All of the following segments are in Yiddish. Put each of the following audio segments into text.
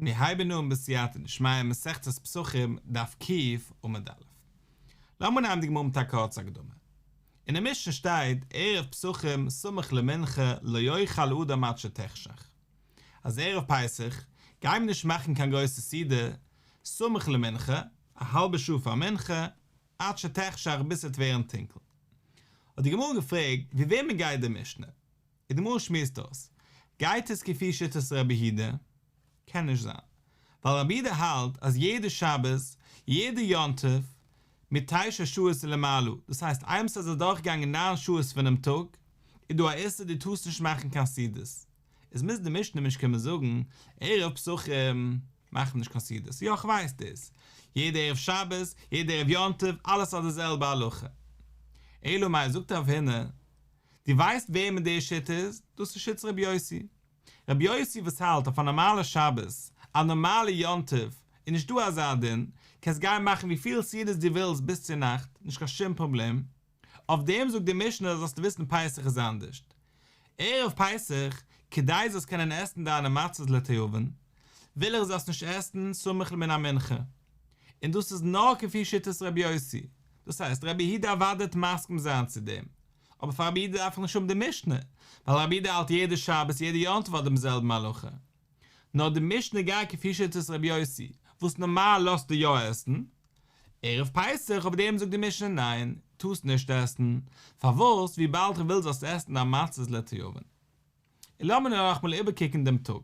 מיר הייבן אן בסייעתא דשמיא מסכת פסחים דף ק עמוד א'. לאמיר נעמען די גמרא מיט א קורצע הקדמה. אין די משנה שטייט ערב פסחים סמוך למנחה לא יאכל אדם עד שתחשך. אז ערב פסח גייען מיר נישט מאכן קיין גרויסע סעודה סמוך למנחה, א האלבע שעה פאר מנחה, עד שתחשך ביז ס'וועט ווערן טונקל. האט די גמרא געפרעגט ווי וועמען גייט די משנה? און די גמרא שמועסט אויס, גייט עס כפי שיטת רבי יהודה? קען נישט זיין, ווייל רבי יהודה האלט אז יעדע שבת, יעדע יום טוב, מתשע שעות ולמעלה, דאס הייסט איינמאל ס'איז אדורכגעגאנגען ניין שעות פונעם טאג, איז דא א איסור דו טארסט נישט מאכן קיין סעודות. איז מוז די משנה נישט קומען זאגן, ערב פסחים מאכט מען נישט קיין סעודות, יא כ'ווייס דאס, יעדע ערב שבת, יעדע ערב יום טוב, אלעס האט די זעלבע הלכה. אלא מאי זאגט רב הונא, דו ווייסט וועמען די שיטה איז? דאס איז שיטת רבי יוסי. רבי יוסי וואס האלט אויף א נארמאלע שבת, א נארמאלע יום טוב, איז נישט דא אזא דין, קענסט גיין מאכן וויפיל סעודות דו ווילסט ביז צו נאכט, נישט קיין שום פראבלעם. אויף דעם זאגט די משנה זאלסטו וויסן פסח איז אנדערשט. ערב פסח, כדי זאלסט קענען עסן דיינע מצות לתיאבון, וויל איך זאלסט נישט עסן סמוך למן המנחה. און דאס איז נאר כפי שיטת רבי יוסי. דאס הייסט רבי יהודה אוודאי וועט מסכים זיין צו דעם. אבער פאר רבי יהודה דארף איך נישט האבן די משנה, ווייל רבי יהודה האלט יעדע שבת יעדע יום טוב האט דעם זעלבן הלכה. נאר די משנה גייט כפי שיטת רבי יוסי, וואס נארמאל לאזט ער יא עסן, ערב פסח אויף דעם זאגט די משנה ניין, טארסט נישט עסן, פארוואס וויבאלד איך וויל זאלסט עסן דיין מצות לתיאבון. און לאמיר נאר נאכאמאל איבערקוקן דעם טאג.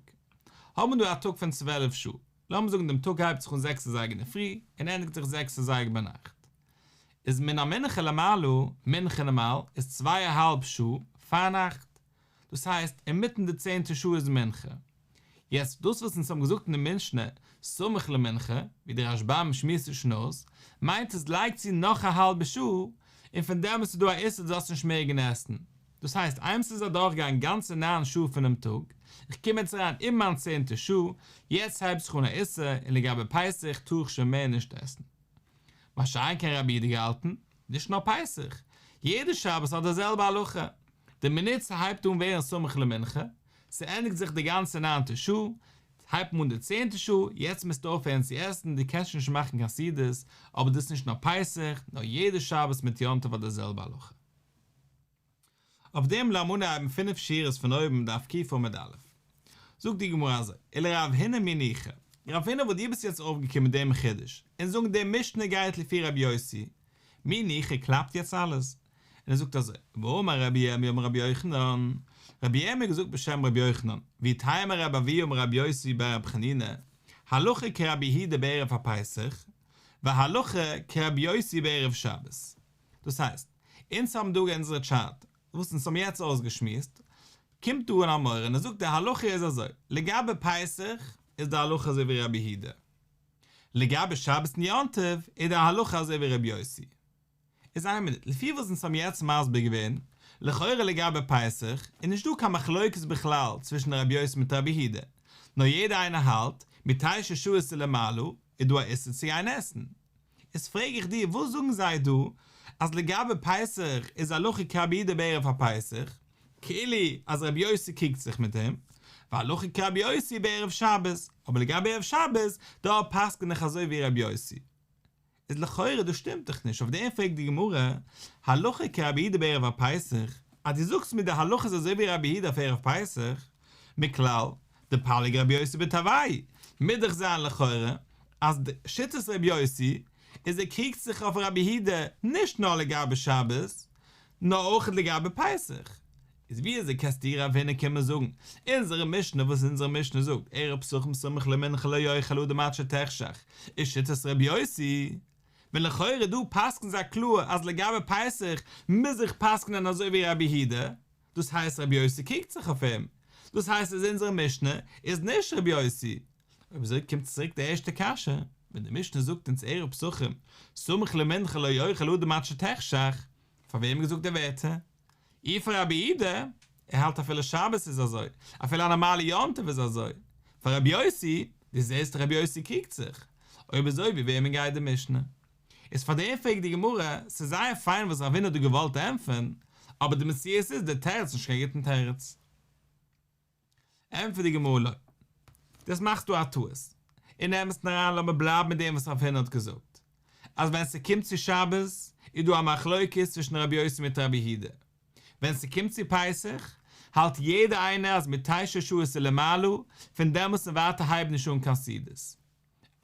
האבן מיר דא א טאג פון צוועלף שעה, לאמיר זאגן דעם טאג הייבט זיך אן זעקס אזייגער אינדערפרי און ענדיגט זיך זעקס אזייגער ביינאכט. איז מן המנחה למעלה, מנחה נארמאל איז צוויי א האלב שעה פארנאכט, דאס הייסט אינמיטן די צענטע שעה איז מנחה. יעצט דאס וואס אונז האבן געזאגט אין די משנה סמוך למנחה, ווי דער רשב"ם שמועסט עס שוין אויס, מיינט עס לייג צו נאך א האלבע שעה, און פון דעמאלטס איז דא א איסור דו זאלסט נישט מעגן עסן. דאס הייסט איינמאל ס'איז אדורכגעגאנגען גאנצע ניין שעה פונעם טאג, איך קום יעצט אריין אין מיין צענטע שעה, יעצט הייבט זיך אן א איסור, און לגבי פסח טאר איך שוין מער נישט עסן. מה שאין כן רבי יהודה געהאלטן, נישט נאר פסח, יעדע שבת האט די זעלבע הלכה, די מינוט ס'הייבט אן ווערן סמוך למנחה, ס'ענדיגט זיך די גאנצע ניינטע שעה, הייבט מען אן די צענטע שעה, יעצט מוזטו אויפהערן צו עסן, דו קענסט שוין נישט מאכן קיין סעודות, אבער דאס איז נישט נאר פסח, נאר יעדע שבת מיט יום טוב האט די זעלבע הלכה. אויף דעם לאמיר אנהייבן פינף שורות פון אויבן דף ק עמוד א'. זאגט די גמרא אזוי, ולרב הונא מי ניחא, רב הונא וואס דו ביסט יעצט אויפגעקומען מיט דעם חידוש, און זאגן די משנה גייט לפי רבי יוסי, מי ניחא קלאפט יעצט אלעס? און ער זאגט אזוי, והאמר רבי ירמי' אמר רבי יוחנן, רבי ירמי' האט געזאגט בשם רבי יוחנן, ואיתימא רבי אבהו אמר רבי יוסי בר רבי חנינא, הלכה כרבי יהודה בערב הפסח, והלכה כרבי יוסי בערב שבת. דאס הייסט, אונז האבן דא אונזערע טשארט, וואס אונז האבן יעצט אויסגעשמועסט, קומט דא אן אמורא און ער זאגט די הלכה איז אזוי, לגבי פסח איז די הלכה אזוי ווי רבי יהודה, לגבי שבת און יום טוב איז די הלכה אזוי ווי רבי יוסי. איז איין מינוט, לפי וואס אונז האבן יעצט מסביר געווען, לכאורה לגבי פסח איז נישט דא קיין מחלוקת בכלל צווישן רבי יוסי מיט רבי יהודה, נאר יעדער איינער האלט, מתשע שעות ולמעלה איז דא א איסור צו גיין עסן. איז פרעג איך דיר, וואס זאגן זיי דא אז לגבי פסח איז הלכה כרבי יהודה בערב הפסח, כאילו אז רבי יוסי קריגט זיך מיט אים, והלכה כרבי יוסי בערב שבת, אבער לגבי ערב שבת, דארט פסק'ן איך אזוי ווי רבי יוסי. איז לכאורה דאס שטימט דאך נישט, אויף דעם פרעגט די גמרא, הלכה כרבי יהודה בערב הפסח, אז דו זאגסט מיר די הלכה איז אזוי ווי רבי יהודה אויף ערב פסח, מכלל דפליג רבי יוסי בתרווייהו, מוז דאך זיין לכאורה אז די שיטת רבי יוסי איז ער קריגט זיך אויף רבי יהודה נישט נאר לגבי שבת נאר אויך לגבי פסח, איז ווי אזוי קענסטו רב הונא קומען זאגן אונזערע משנה וואס אונזערע משנה זאגט ערב פסחים סמוך למנחה לא יאכל אדם עד שתחשך איז שיטת רבי יוסי, ווען לכאורה דא פסק'ן זיי קלאר אז לגבי פסח מוז איך פסק'נען אזוי ווי רבי יהודה, דאס הייסט רבי יוסי קריגט זיך אויף אים, דאס הייסט אז אונזערע משנה איז נישט רבי יוסי. אויב אזוי קומט צוריק די ערשטע קשיא, ווען די משנה זאגט אונז ערב פסחים סמוך למנחה לא יאכל אדם עד שתחשך, פאר וועם געזאגט די ווערטער? אי פאר רבי יהודה, ער האלט אפילו שבת איז אזוי, אפילו א נארמאלע יום טוב איז אזוי, פאר רבי יוסי, דו זעסט רבי יוסי קריגט זיך, אויב אזוי ווי וועמען גייט די משנה? איז פאר דעם פרעגט די גמרא, ס'איז זייער פיין וואס רב הונא האט דא געוואלט ענטפערן, אבער די מציאות איז דער תירוץ נישט קיין גוטן תירוץ. ענטפערט די גמרא לא. דאס מאכסטו א טעות. אין אמת'ן אריין לאמיר בלייבן מיט דעם וואס רב הונא האט געזאגט, אז ווען ס'קומט צו שבת איז דא א מחלוקת צווישן רבי יוסי מיט רבי יהודה, ווען ס'קומט צו פסח האלט יעדער איינער אז מתשע שעות ולמעלה, פון דעמאלטס און ווייטער הייב נישט אן קיין סעודות.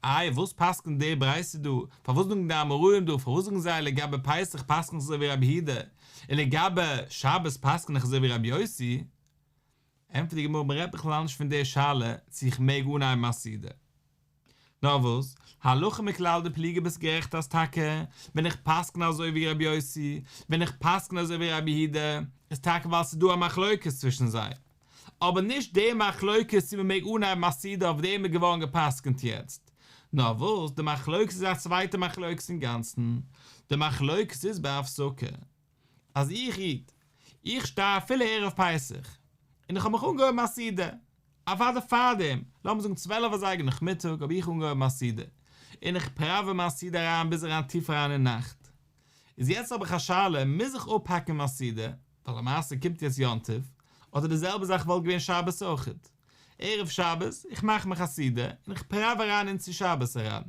איי וואס פסק'נט די ברייתא דא? פארוואס זאגן די אמוראים דא? פארוואס זאגן זיי לגבי פסח פסק'ן איך אזוי ווי רבי יהודה, און לגבי שבת פסק'ן איך אזוי ווי רבי יוסי? ענטפערט די גמרא מ'רעדט בכלל נישט פון די שאלה צו איך מעג אנהייבן א סעודה. נאר וואס, הלכה מכלל דפליגי ביסט גערעכט אז טאקע ווען איך פסק'ן אזוי ווי רבי יוסי, ווען איך פסק'ן אזוי ווי רבי יהודה, איז טאקע ווייל ס'איז דא א מחלוקת צווישן זיי. אבער נישט די מחלוקת צו מ'מעג אנהייבן א סעודה אויף דעם איז געווארן געפסק'נט יעצט. נאר וואס, די מחלוקת איז א צווייטע מחלוקת אינגאנצן. די מחלוקת איז בהפסקה. אז איך איד, איך שטיי אפילו ערב פסח, און איך האב מיך אנגעהויבן א סעודה, אוודאי פארדעם, לאמיר זאגן צוועלף אזייגער נאכמיטאג האב איך אנגעהויבן א סעודה, און איך פראווע מיין סעודה אריין ביז אריין טיף אריין אין נאכט. איז יעצט האב איך א שאלה, מוז איך אפהאקן מיין סעודה, ווייל למעשה קומט יעצט יום טוב, אדער די זעלבע זאך וואלט געווען שבת אויכעט. ערב שבת, איך מאך מיך א סעודה, און איך פראווע אריין אין צו שבת אריין.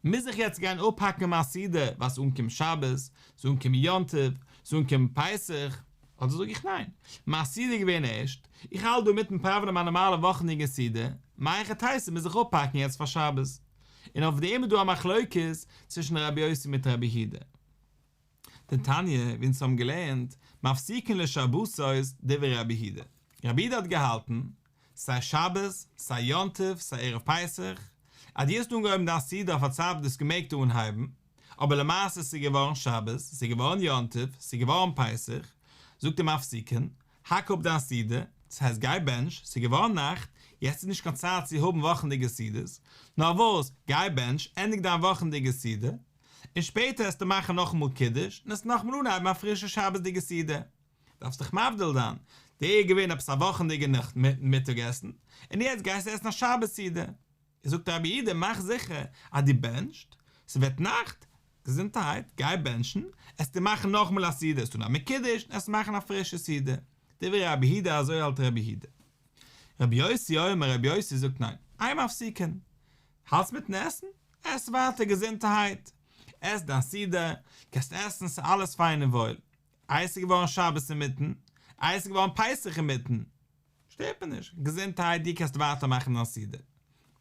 מוז איך יעצט גיין אפהאקן מיין סעודה ווייל ס'איז אנגעקומען שבת, ס'איז אנגעקומען יום טוב, ס'איז אנגעקומען פסח, אדער זאג איך ניין, מיין סעודה איז געווען ערשט, איך האלט דא אינמיטן פראווענען מיין נארמאלע וואכענדיגע סעודה, מהיכי תיתי מוז איך אפהאקן יעצט פאר שבת. און אויף דעם איז דא א מחלוקת צווישן רבי יוסי מיט רבי יהודה. דתניא, ווי אונז האבן געלערנט, מפסיקין לשבתות דברי רבי יהודה. רבי יהודה האט געהאלטן, סיי שבת, סיי יום טוב, סיי ערב פסח, אז דו האסט אנגעהויבן דיין סעודה אויף א צייט וואס דו האסט געמעגט אנהייבן, אבער למעשה ס'איז געווארן שבת, ס'איז געווארן יום טוב, ס'איז געווארן פסח, זאגט ער מפסיקין, האק אפ דיין סעודה, דאס הייסט גיי בענטש, ס'איז געווארן נאכט, יעצט איז נישט קיין צייט צו האבן וואכענדיגע סעודות, נאר וואס, גיי בענטש, ענדיג דיין וואכענדיגע סעודה, און שפעטער עסטו מאכן נאכאמאל קידוש און עסט נאכאמאל אנהייבן א פרישע שבת'דיגע סעודה. דארפסט דיך מבדיל זיין, די איז געווען עפעס א וואכענדיגע מיטאג עסן, און יעצט גייסטו עסן א שבת סעודה. איז זאגט רבי יהודה מאך זיכער אז דו בענטשט, ס'ווערט נאכט, געזונטערהייט, גיי בענטשן, עסטו מאכן נאכאמאל א סעודה, עסטו אנהייבן קידוש און עסט מאכן א פרישע סעודה. דברי רבי יהודה אזוי האלט רבי יהודה. רבי יוסי אומר רבי יוסי זאגט ניין, אין מפסיקין, האלטסט מיטן עסן? עס ווייטער געזונטערהייט, עס דיין סעודה, קענסט עסן, ס'איז אלעס פיין און וואויל. איי ס'איז געווארן שבת אינמיטן? איי ס'איז געווארן פסח אינמיטן? שטערט מיר נישט, געזונטערהייט דו קענסט ווייטער מאכן דיין סעודה.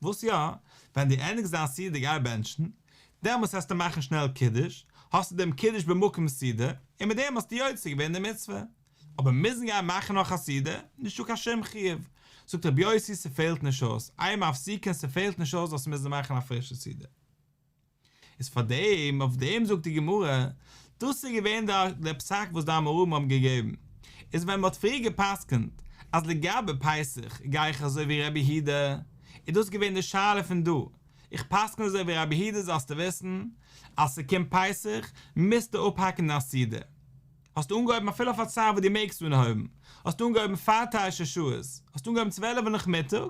וואס יא, ווען דו ענדיגסט דיין סעודה גיי בענטשן, דעמאלס העסטו מאכן שנעל קידוש, האסטו דעם קידוש במקום סעודה, און מיט דעם האסטו יוצא געווען די מצוה. אבער מוזן גיין מאכן נאך א סעודה, נישטא קיין שום חיוב. זאגט רבי יוסי ס'פעלט נישט אויס, אין מפסיקין ס'פעלט נישט אויס זאלסט מוזן מאכן א פרישע סעודה. איז פאר דעם, אויף דעם זאגט די גמרא, דאס איז געווען דער פסק וואס די אמוראים האבן געגעבן, איז ווען מ'האט פריער גע'פסק'נט אז לגבי פסח גיי איך אזוי ווי רבי יהודה, איז דאס געווען די שאלה פון דא, איך פסק'ן אזוי ווי רבי יהודה זאלסטו וויסן אז ס'קומט פסח מוזטו אפהאקן דיין סעודה. האסט אנגעהויבן אפילו אויף א צייט וואס דו מעגסט אנהויבן, האסט אנגעהויבן פאר תשע שעות, האסט אנגעהויבן צוועלף נאכמיטאג,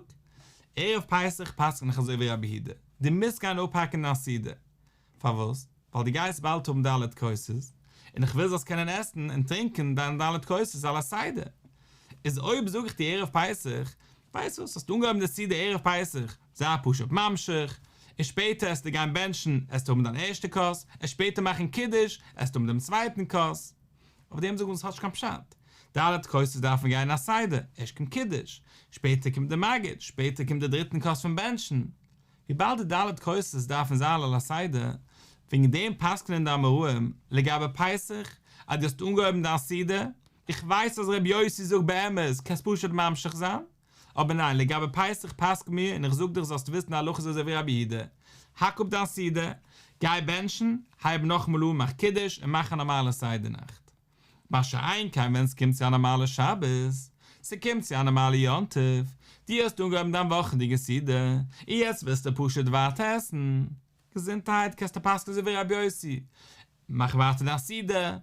ערב פסח פסק'ן איך אזוי ווי רבי יהודה, דו מוזט גיין אפהאקן דיין סעודה. פארוואס? ווייל דו גייסט באלד האבן ד' כוסות, און איך וויל זאלסט קענען עסן און טרינקען דיין ד' כוסות על הסדר. איז אויב זאג איך דיר ערב פסח, ווייסט וואס, האסט אנגעהויבן די סעודה ערב פסח, זיי פשוט ממשיך, און שפעטער עסטו גיין בענטשן, עסטו האבן דיין ערשטע כוס, עסט שפעטער מאכן קידוש, עסטו האבן דעם צווייטן כוס. אויף דעם זאגט מען עס האט נישט קיין פשט. ד' כוסות דארפן גיין אין א סדר, ערשט קומט קידוש, שפעטער קומט די מגיד, שפעטער קומט די דריטן כוס פון בענטשן. וויבאלד די ד' כוסות דארפן זיין על הסדר, וועגן דעם פסק'נען די אמוראים לגבי פסח אז דו האסט אנגעהויבן דיין סעודה, איך ווייס אז ר' יוסי זאגט באמת קענסט פשוט ממשיך זיין, אבער ניין לגבי פסח פסק'ן מיר און איך זאג דיך זאלסט וויסן די הלכה איז אזוי ווי רבי יהודה, האק אפ דיין סעודה, גיי בענטשן, הייב נאכאמאל אן מאך קידוש און מאך א נארמאלע סדר נאכט. מה שאין כן ווען ס'קומט צו א נארמאלע שבת, ס'קומט צו א נארמאלע יום טוב, דו האסט אנגעהויבן דיין וואכענדיגע סעודה, און יעצט ווילסטו פשוט ווייטער עסן, געזונטהייט קענסטו פסק'ן אזוי ווי רבי יוסי, מאך ווייטער דיין סעודה,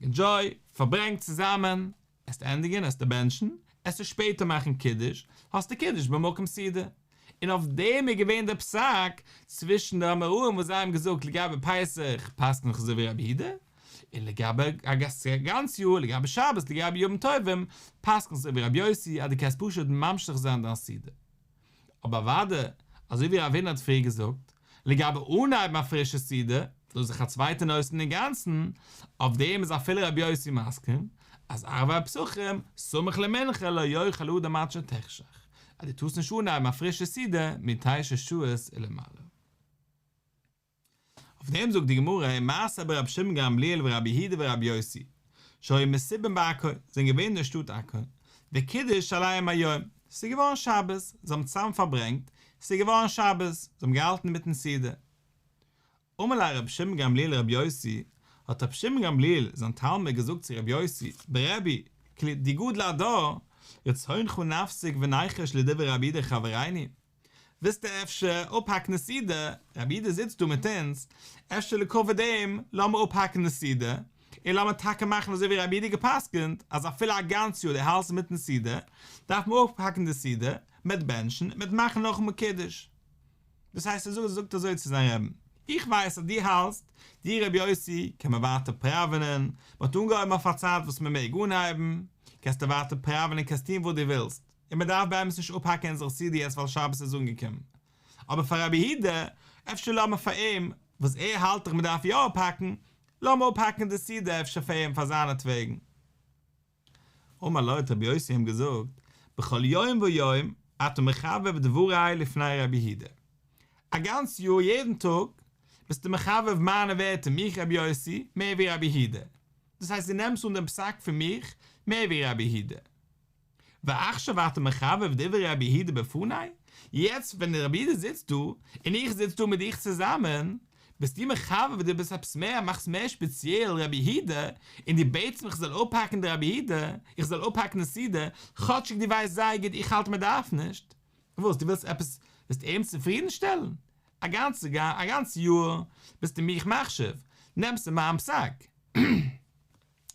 ענדזשוי, פארברענג צוזאמען, עסט ענדיגן, עסטו בענטשן, עסטו שפעטער מאכן קידוש, האסטו קידוש במקום סעודה. און אויף דעם איז געווען דער פסק צווישן די אמוראים וואס זיי האבן געזאגט לגבי פסח פסק'ן איך אזוי ווי רבי יהודה, און לגבי א גאנץ יאר, לגבי שבת, לגבי ימים טובים, פסק'ן איך אזוי ווי רבי יוסי אז דו קענסט פשוט ממשיך זיין דיין סעודה. אבער אוודאי, אזוי ווי רב הונא האט פריער געזאגט, לגבי אנהייבן א פרישע סעודה, דאס איז דאך א צווייטע נושא אינגאנצן, אויף דעם איז אפילו רבי יוסי מסכים, אז ערבי פסחים, סמוך למנחה לא יאכל אדם עד שתחשך, אז דו טארסט נישט אנהייבן א פרישע סעודה מתשע שעות ולמעלה. אויף דעם זאגט די גמרא, מעשה ברבי שמעון גמליאל ורבי יהודה ורבי יוסי, שהיו מסובין בעכו, זענען געווען אין דער שטאט עכו, וקידש עליהם היום, ס'איז געווארן שבת, זיי האבן צוזאם פארברענגט, ס'איז געווארן שבת, זיי האבן געהאלטן אינמיטן סעודה. אמר ליה רבי שמעון גמליאל לרבי יוסי, האט רבי שמעון גמליאל, זיין תלמיד, געזאגט צו רבי יוסי, ברבי, כאילו דו גדול הדור, רצונך נפסיק וניחוש לדברי רבי יהודה חברינו, ווילסטו אפשר אפהאקן די סעודה, רבי יהודה זיצט דא מיט אונז, אפשר לכבוד אים לאמיר אפהאקן די סעודה, און לאמיר טאקע מאכן אזוי ווי רבי יהודה גע'פסק'נט, אז אפילו א גאנץ יאר דו האלסט אינמיטן סעודה, דארף מען אפהאקן די סעודה, מ'עט בענטשן, מ'עט מאכן נאכאמאל קידוש. דאס הייסט ער זאגט אזוי צו זיין רעבן, איך ווייס אז דו האלטסט, דו רבי יוסי, קען מען ווייטער פראווענען, מען האט אנגעהויבן אויף א צייט וואס מען מעג אנהייבן, קענסטו ווייטער פראווענען קענסט טון וואס דו ווילסט, און מען דארף באמת נישט אפהאקן אונזערע סעודה יעצט ווייל שבת איז אנגעקומען. אבער פאר רבי יהודה, אפשר לאמיר פאר אים, וואס ער האלט דאך מען דארף יא אפהאקן, לאמיר אפהאקן די סעודה אפשר פאר אים פאר זיינעטוועגן. אמר לו האט רבי יוסי אים געזאגט, בכל יום ויום אתה מחבב דברי לפני רבי יהודה. א גאנץ יאר יעדן טאג ביסטו מחבב מיינע ווערטער מיך רבי יוסי מער ווי רבי יהודה. דאס הייסט דו נעמסט אן דעם פסק פון מיך מער ווי רבי יהודה. ועכשיו אתה מחבב דברי רבי יהודה בפני? יעצט ווען רבי יהודה זיצט דא, און איך זיץ דא מיט דיך צוזאמען, ביסטו מחבב דו ביסט עפעס מער, מאכסט מער שפעציעל רבי יהודה, און דו בעטסט מיך איך זאל אפהאקן די רבי יהודה, איך זאל אפהאקן די סעודה, כאטשיג דו ווייסט זייער גוט איך האלט מען דארף נישט. וואס, דו ווילסט עפעס, ווילסט אים צופרידן שטעלן? א גאנצע א גאנץ יאר ביסטו מיך מחשיב, נעמסטו מיין פסק.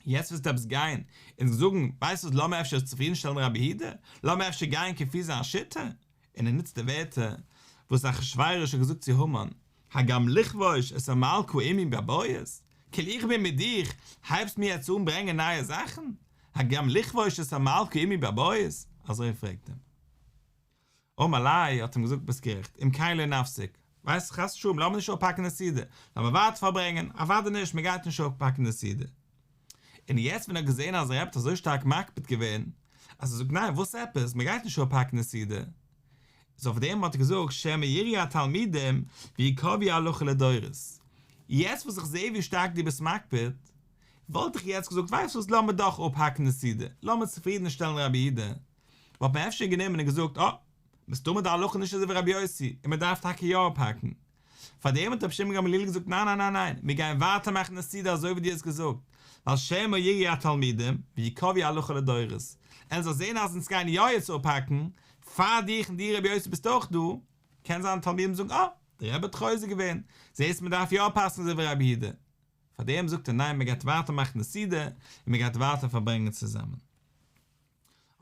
יעצט ווילסטו עפעס גיין און זאגן, ווייסט וואס לאמיר אפשר צופרידנשטעלן רבי יהודה, לאמיר אפשר גיין כפי זיין שיטה, און ער נוצט די ווערטער וואס אחשורוש האט געזאגט צו המן, הגם לכבוש את המלכה עמי בבית, כאילו איך בין מיט דיך, הייבסט מיר יעצט אן ברענגען נייע זאכן, הגם לכבוש את המלכה עמי בבית, אזוי פרעגט אים. אמר ליה האט אים געזאגט ביסט גערעכט, אם כן לא נפסיק, ווייסט חס ושלום לאמיר נישט אפהאקן די סעודה, לאמיר ווייטער פארברענגען, אוודאי נישט, מען גייט נישט אפהאקן די סעודה. און יעצט ווען ער האט געזען אז רבי האט אזוי שטארק מקפיד געווען, אז ער זאגט ניין וואס עפעס, מען גייט נישט אפהאקן די סעודה, איז אויף דעם האט ער געזאגט שמא יראו התלמידים ויקבעו הלכה לדורות, יעצט וואס איך זע ווי שטארק דו ביסט מקפיד, וואלט איך יעצט געזאגט ווייסט וואס לאמיר דאך אפהאקן די סעודה, לאמיר צופרידן שטעלן רבי יהודה, וואלט מען אפשר גענומען און געזאגט אה, מסתמא די הלכה נישט אזוי ווי רבי יוסי, און מען דארף טאקע יא אפהאקן. פארדעם האט רבי שמעון גמליאל געזאגט ניין ניין ניין ניין, מיר גייען ווייטער מאכן די סעודה אזוי ווי דו האסט געזאגט, ווייל שמא יראו התלמידים, ויקבעו הלכה לדורות. ער זאל זען אז אונז גייען יא יעצט אפהאקן, פאר דיך און דו רבי יוסי ביסט אויך דא, קען זיין די תלמידים זאגן אה, דער רבי האט חוזר געווען, זעסט מען דארף יא פסק'נען אזוי ווי רבי יהודה. פארדעם זאגט ער ניין מען גייט ווייטער מאכן די סעודה, און מען גייט ווייטער פארברענגען צוזאמען.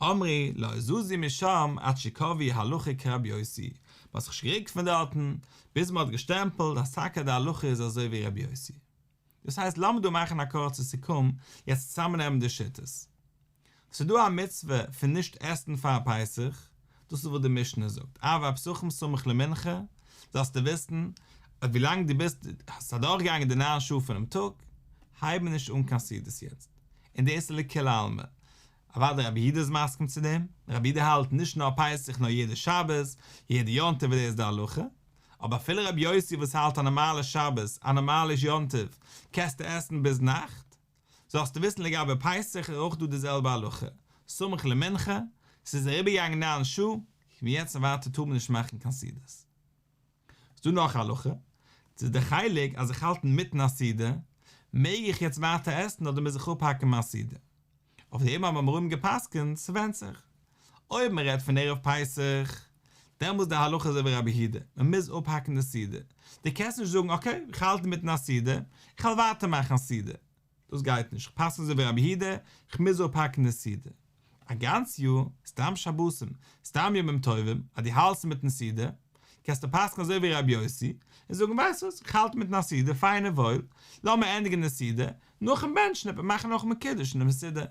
אמרו לא זזו משם עד שקבעו הלכה כרבי יוסי, מען האט זיך נישט געריקט פון דארטן ביז מען האט געשטעמפלט אז טאקע די הלכה איז אזוי ווי רבי יוסי. דאס הייסט לאמיר דא מאכן א קורצע סיכום, יעצט צוזאמנעמען די שיטות. ס'איז דא א מצוה פון נישט עסן פאר פסח, דאס איז וואס די משנה זאגט, ערבי פסחים סמוך למנחה, זאלסטו וויסן אז ווילאנג דו ביסט, ס'איז אדורכגעגאנגען די ניין שעה פונעם טאג, הייב מיר נישט אן קיין סעודות יעצט, און דאס איז לכולי עלמא, אוודאי רבי יהודה איז מסכים צו דעם, רבי יהודה האלט נישט נאר פסח נאר יעדע שבת, יעדע יום טוב איז דאס די הלכה, אבער אפילו רבי יוסי וואס האלט א נארמאלע שבת, א נארמאלע יום טוב, קענסטו עסן ביז נאכט, זאלסטו וויסן לגבי פסח איז אויך דא די זעלבע הלכה, סמוך למנחה, ס'איז אריבערגעגאנגען ניין שעה, פון יעצט און ווייטער טאר מען נישט מאכן קיין סעודות. ס'דא נאך א הלכה, ס'איז די חלק אז איך האלט אינמיטן א סעודה, מעג איך יעצט ווייטער עסן אדער מוז איך אפהאקן מיין סעודה? אויף דעם האבן אמוראים גע'פסק'נט, ס'ווענדט זיך. אויב מען רעדט פון ערב פסח, דעמאלס די הלכה אזוי ווי רבי יהודה, מען מוז אפהאקן די סעודה. דו קענסט נישט זאגן אקעי, איך האלט אינמיטן א סעודה, איך וועל ווייטער מאכן א סעודה. דאס גייט נישט, איך פסק'ן אזוי ווי רבי יהודה, איך מוז אפהאקן די סעודה. א גאנץ יאר, סתם שבתים, סתם ימים טובים, אז דו האלטסט אינמיטן סעודה, קענסטו פסק'ן אזוי ווי רבי יוסי, און זאגן ווייסט וואס, איך האלט מיטן א סעודה, פיין און וואויל, לאמיר ענדיגן די סעודה, נאכן בענטשן וועט מען מאכן נאכאמאל קידוש אינעם סידור.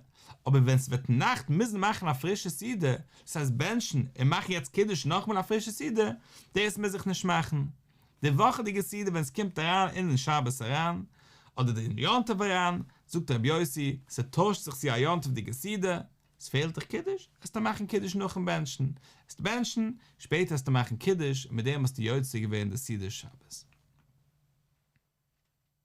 אבער ווען ס'וועט נאכט מוזן מאכן א פרישע סעודה, דאס הייסט בענטשן און מאכן יעצט קידוש נאכאמאל א פרישע סעודה, דאס מוז איך נישט מאכן. די וואכעדיגע סעודה ווען ס'קומט אריין אינען שבת אריין, אדער אין יום טוב אריין, זאגט רבי יוסי, ס'טוישט זיך צו א יום טוב'דיגע סעודה, ס'פעלט דיך קידוש, עסטו מאכן קידוש נאכן בענטשן, עסטו בענטשן, שפעטער עסטו מאכן קידוש, און מיט דעם האסטו יוצא געווען די סעודת שבת.